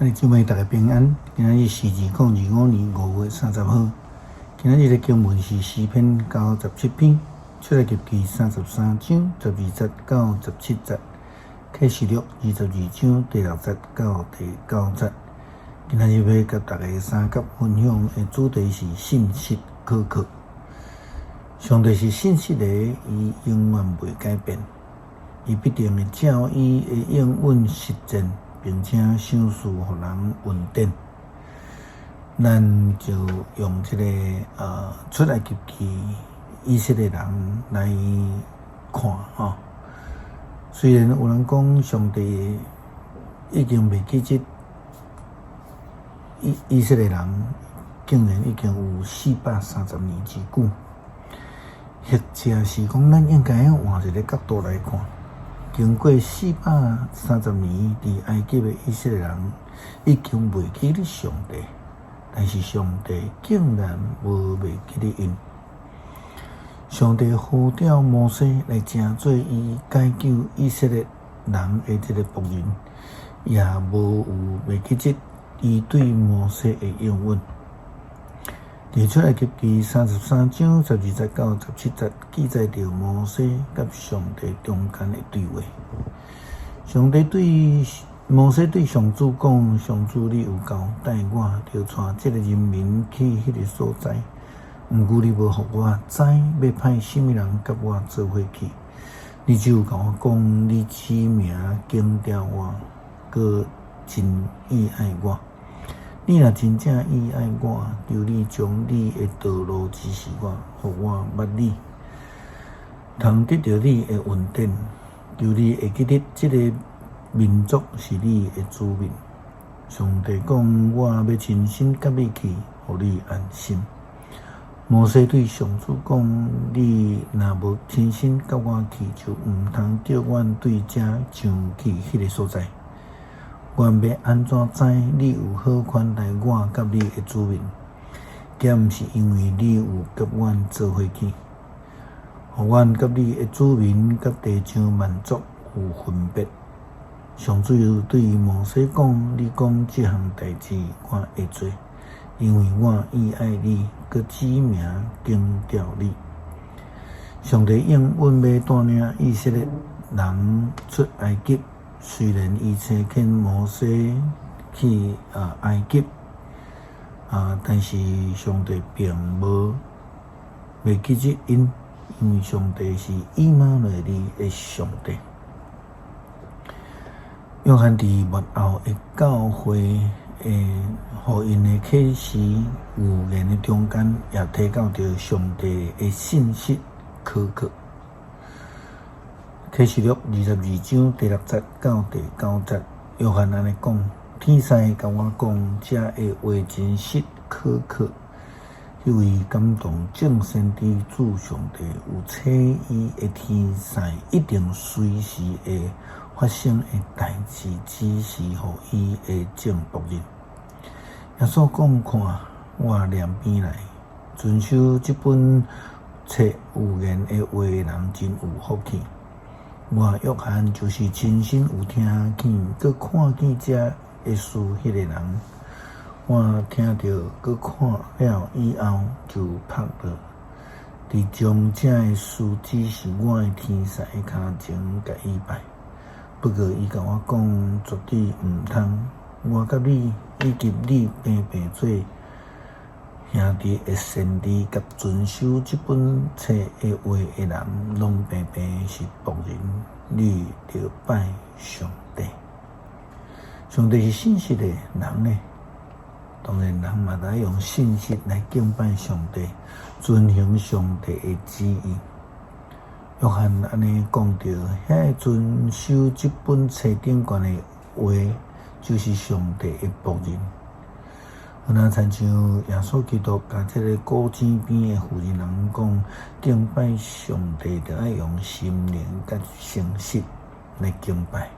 兄弟姊妹，大家平安。今仔日是2025年5月30號。今仔日的經文是詩篇97篇，出埃及記33章12節到17節，啟示錄22章第六節到第九節。今仔日欲佮大家相佮分享的主題是信實可靠。上帝是信實的，伊永遠袂改變，伊必定會照伊的應允實踐，並且賞賜予人恩典。咱就用這个出埃及記以色列人來看吼。雖然有人講上帝已經袂記得以色列人，竟然已經有430年之久，或者是講咱應該換一个角度來看。經過430年，佇埃及的以色列人已經袂記得上帝，但是上帝竟然無袂記得𪜶。上帝呼召摩西來成做伊解救以色列人的這个僕人，也無有袂記得伊對摩西的應允。佇出埃及記33章12節到17節記載著摩西佮上帝中間的對話。上帝對摩西對上主講：上主，你有交代我，著帶這个人民去彼个所在，毋過你無予我知欲派啥物人佮我做伙去。你只有共我講，你指名揀召我，閣真意愛我。你若真正意愛我，求你將你的道路指示我，予我捌你，通得著你的恩典。求你會記得這个民族是你的子民。上帝講：我欲親身佮你去，予你安心。摩西對上主講：你若無親身佮我去，就毋通叫阮對遮上去彼个所在。阮欲按怎知你有好款待我佮你的子民？敢毋是因為你有佮阮做伙去，予阮佮你的子民佮地上萬族有分別。上主又對摩西講：你講這項代誌，我會做，因為我意愛你，閣指名揀召你。上帝應允欲帶領以色列人出埃及。雖然伊差遣摩西去埃及啊，但是上帝並無袂記得𪜶，因為上帝是以馬內利的上帝。約翰佇末後的教會的予𪜶的啟示預言的中間，也提到著上帝的信實可靠。啟示錄22章第六節到第九節，約翰按呢講：天使共我講，這个話真實可靠。彼位感動眾先知主上帝有差伊的天使，一定隨時會發生的代誌，指示予伊的眾僕人。耶穌講：看，我連邊來，遵守這本冊預言的話人真有福氣。我約翰就是親身有聽見、閣看見這个事彼个人。我聽著、閣看了以後，就仆落，佇將這个事指示我的天使跤前，共伊拜。不過伊共我講，絕對毋通。我佮你以及你平輩做兄弟的先知，佮遵守這本冊的話的人，攏平平是僕人。你著拜上帝。上帝是信實的，人呢？當然，人嘛愛用信實來敬拜上帝，遵行上帝的旨意。約翰按呢講著，遐个遵守這本冊頂懸的話，就是上帝的僕人。有若親像耶穌基督共這个古井邊的婦人人講，敬拜上帝著愛用心靈佮誠實來敬拜。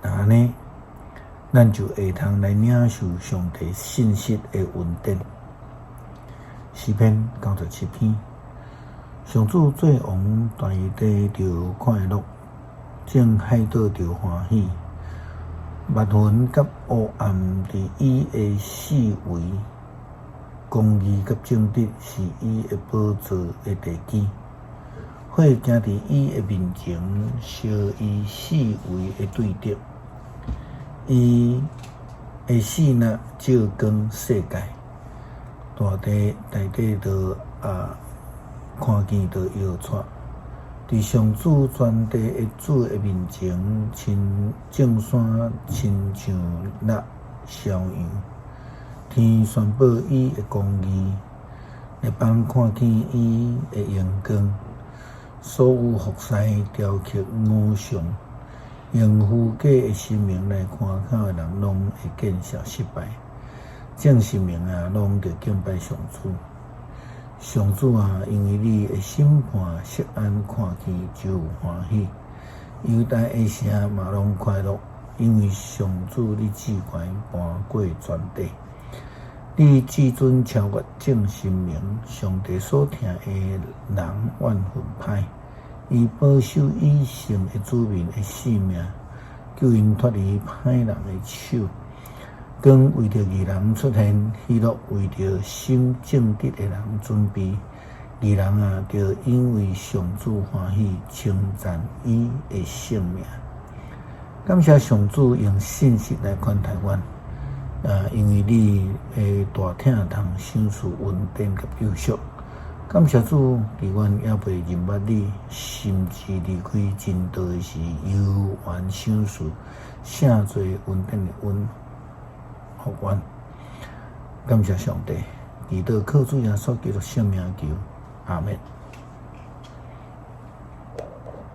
若按呢，咱就會通來領受上帝信實的恩典。詩篇97篇，上主做王，大地就快樂，眾海島就歡喜。密雲佮烏暗佇伊的四圍，公義佮正直是伊的寶座的地基。火行佇伊的面前，燒伊四圍的對敵。伊的四目照光世界，大地大地都看見就搖掣。佇上主全地的主的面前，親眾山親像蠟燒樣。天宣布伊的公義，列邦看見伊的榮光。所有服侍雕刻偶像、用虛假的神明來誇口的人，攏會見笑失敗。眾神明啊，攏著敬拜上主。上主啊，因為你的審判，錫安看見就有歡喜，猶大的城嘛攏快樂，因為上主你至懸搬過全地，你至尊超越眾神明，上帝所疼的人怨恨歹，伊保守伊聖的子民的性命，救𪜶脫離歹人的手。光為著義人出現，喜樂為著心正直的人準備。義人啊，著因為上主歡喜，稱讚伊的聖名。感謝上主用信實來款待阮，因為你的大疼痛賞賜恩典佮救贖。感謝主，佇阮猶未認捌你，甚至離開真道的時，猶原賞賜聖濟恩典的恩予阮。感謝上帝，祈禱靠主耶穌基督聖名求，阿們。